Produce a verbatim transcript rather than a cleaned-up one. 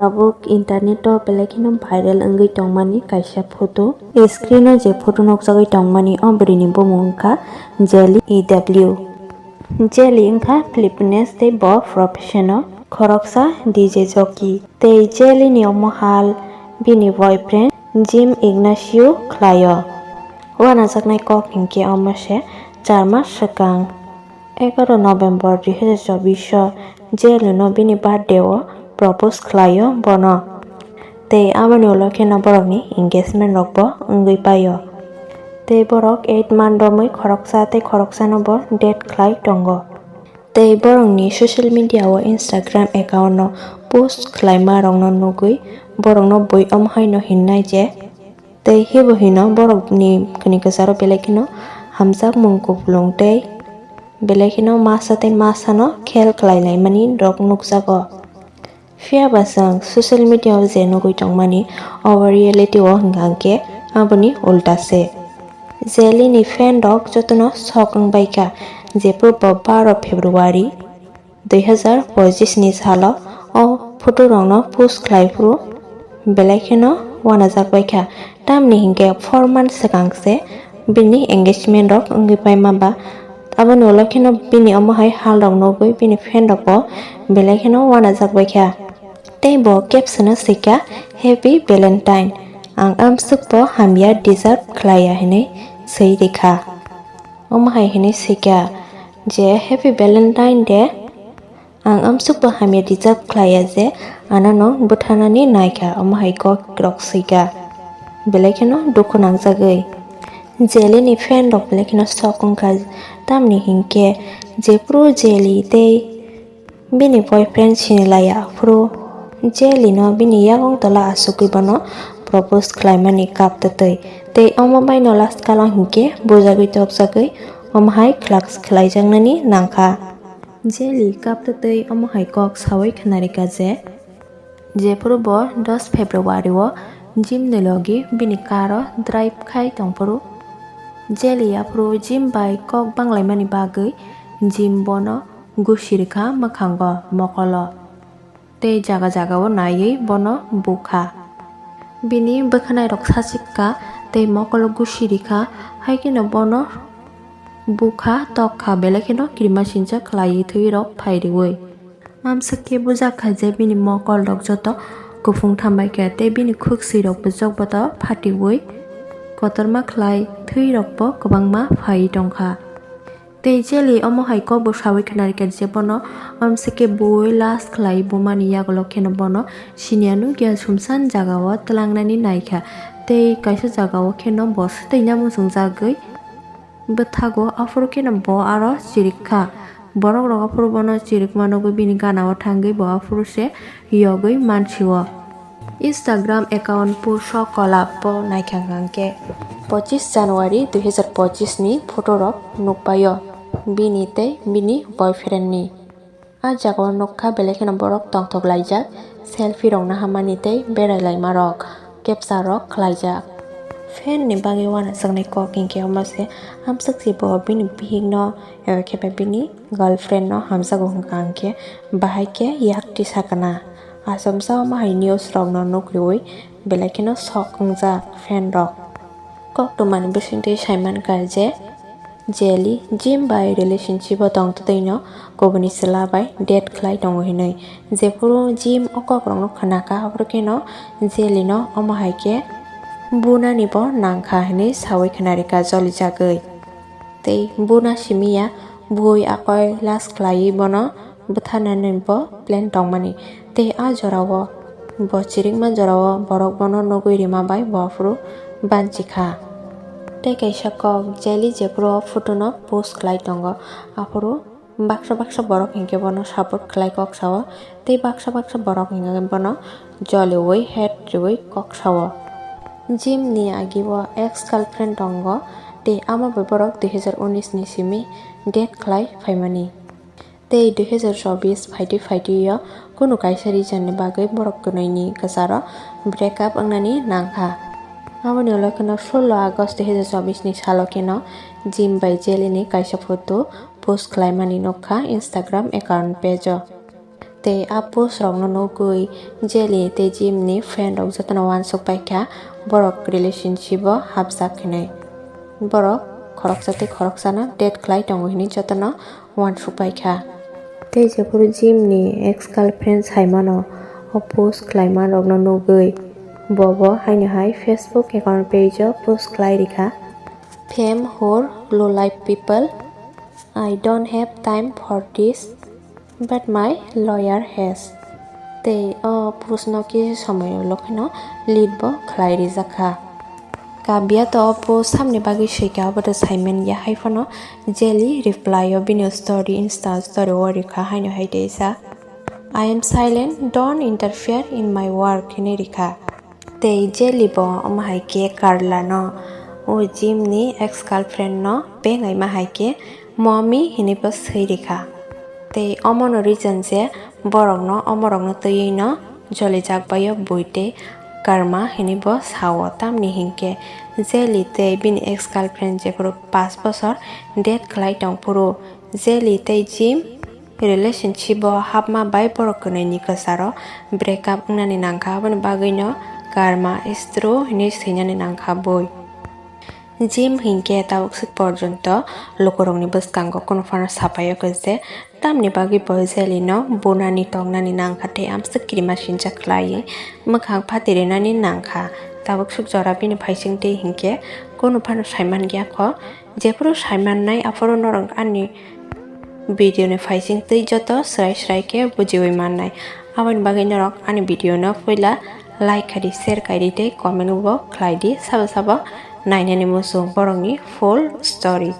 Tabuk internet o belai kheno viral wngwi tongmani kaisa photo. Screen o je photo nukjagwi tongmani o bwrwini bumung wngkha Jelly E W. Jelly wngkha Philippines tei bo profession o khoroksa D J jockey. Tei Jelly ni omo hal bini boyfriend Jim Ignacio khlaio. Wanajaknai kok hinkhe omo se char mas swkang. Egaroh November dui hazar chobbish o Jelly no bini birthday o propose khlaio bono. Tei aboni ulo kheno borokni engagement rokbo wngwi paio. Tei borok eight month romwi khoroksa tei khoroksano bo date khlai tongo. Tei borokni social media o Instagram account no post khlaima rokno nugwi borokno bui omo haino hinnai je, tei hibo hino borokni kini kwcharo belai kheno hamjakmung kupulung tei belai kheno masa tei masano khel khlai laimani rok nukjago. Phiya ba chwng social media o je nugwi tongmani, obo reality o hwnkha hwnkhe aboni ulta se. Jelly ni fan rok jotono sok wng bai kha, jephru bo baro February dui hazar pochis ni salo o photo rokno post khlai phuru belai kheno wanajak bai kha. Tamni hinkhe four month swkang se bini engagement rok wngwi paima ba. Aboni ulo kheno bini omo hai hal rok nugwi bini fan rok bo belai kheno wanajak bai kha. Tei bo caption o swikha, "Happy Valentine, ang amswk bo hamya deserve khlaiya," hinwi swi rikha. Omo hai hinwi swikha je, "Happy Valentine Day, ang amswk bo hamya deserve khlaiya je ano nwng bwtharnani naikha," omo hai kok rok swikha. Belai kheno dukhu nangjagwi Jelly ni fan rok belai kheno sok wngkha, tamni hinkhe jephru Jelly tei bini boyfriend sinilaiya aphuru Jelly no bini yakung tola achugwi bono propose khlaimani kap twtwi. Tei omo baino last kalo hinkhe bujagwi tokjagwi omo hai khlak khlaijaknani nangkha. Jelly kap twtwi omo hai kok sawi khnarikha je, jephuru bo dos February o Jim ni logi bini car o drive khai tongphuru, Jelly aphuru Jim bai kok banglaimani bagwi Jim bono gusi rikha mwkhango, mokolo tei jaga jagao naiwi bono bukha. Bini bwkhwnairok sachikha tei mokolo gusi rikha, hai kheno bono bukha, tokkha, belai kheno kirimasingcha khlaiwi thwirok phai riwi. Amswk khe bujak kha je bini mokolrok joto kuphung thambai kha tei bini khwksirokbo chokboto phatiwi kotorma khlai thwirokbo kwbangma phaiwi tongkha. Tei Jelly omo hai kokbo sawi khnarikha je bono amswk khe bui last khlai bumani yagulo kheno bono siniya nukya sumsan jagao twlangnani naikha tei kaisa jagao kheno bo swtwina muchungjagwi bwthago, aphuru kheno bo aro chirikha. Borok rok aphuru bono chirikma nugwi bini ganao thangwi bo aphuru se yogwi mansio. Instagram account Puso Kolap bo naikha hwnkhe pochis January dui hazar pochis ni photo rok nukpaio bini tei bini boyfriend ni. A jagao nukha belai kheno borok tongthok laijak, selfie rok naharmani tei berai laima rok capture rok khlaijak. Fan ni bagwi uanajaknai kok hinkhe omo se, amswk se bo bini bihik no eba khe bini girlfriend no hamjago hwnkha hinkhe bahai khe yak tisa kana. Achomsa omo hai news rok no nukriwi belai kheno shock wngjak fan rok. Koktwmani bisingtwi saimankha je, Jelly Jim bai relationship o tong twino kubuni chwla bai date khlai tongo hinwi. Jephuru Jim o kok rokno khnakha, aphuru kheno Jelly no omo hai khe bunani bo nangkha hinwi sawi khnarikha jolijagwi. Tei buna simiya bui akoi last khlaiwi bono bwtharnani bo plan tongmani. Tei a jorao bo chirikma jorao borok bono nugwi rima bai bo aphuru banchikha. Tei kaisa kok Jelly jephuru o photo no post khlai tongo, aphuru baksa baksa borok hinkhe bono support khlai kok sao, tei baksa baksa borok hinkhe bono joliui hate riui kok sao. Jim ni agi bo ex girlfriend tongo, tei amo bai borok dui hazar unis ni simi date khlai phaimani. Tei dui hazar chobis phaitwi phaitwi o kunu kaisa reason ni bagwi borok kwnwi ni kwcharo break up wngnani nangkha. Aboni ulo kheno solo August dui hazar chobis ni salo kheno Jim bai Jelly ni kaisa photo post khlaimani nukha Instagram account page o. Tei a post rokno nugwi Jelly tei Jim ni friend rok jotono uansuk paikha borok relationship o hapjak hinwi. Borok khoroksa tei khoroksano date khlai tongo hinwi jotono uansuk paikha. Tei jephuru Jim ni ex girlfriend saimano o post khlaima rokno nugwi bobo haino hai Facebook account page o post khlai rikha, "Fame whore, low life people, I don't have time for this, but my lawyer has." Tei o post no kisa somoi ulo kheno delete bo khlai rijak kha. Kabia to o post samni bagwi swikha, obo to saiman ya, hai phano Jelly reply o bini story, Insta story o rikha, haino hai teisa, "I am silent, don't interfere in my work," hinwi rikha. Tei Jelly bo omo hai khe Carla no, o Jim ni ex girlfriend no bengaima hai khe "Mommy" hinwi bo swi rikha. Tei omono reason je borokno omorokno twiwi no jolijak bai o bui tei karma hinwi bo sao, tamni hinkhe Jelly tei bini ex girlfriend jephuru pash bochor date khlai tongphuru Jelly tei Jim relationship o hapma bai borok kwnwi ni kwcharo break up wngnani nangkha, aboni bagwi no karma is true hinwi swinani nangkha bui. Jim hinkhe tabuk swk porjonto lukurokni bwskango kunu phano sapai o khe je tamni bagwi bo Jelly no bunani toknani nangkha tei amswk kirima sinjak khlaiwi mwkhang phati rinani nangkha. Tabuk swk jora bini phaising twi hinkhe kunu phano saiman ya kho, jephuru saimannai aphuru norok ani video ni phaising twi joto swrai swrai khe bujiwi mannai. Aboni bagwi norok ani video no puila like khai di, share khai di tei comment bo khlai di, sabo sabo nainani muchung borokni full story.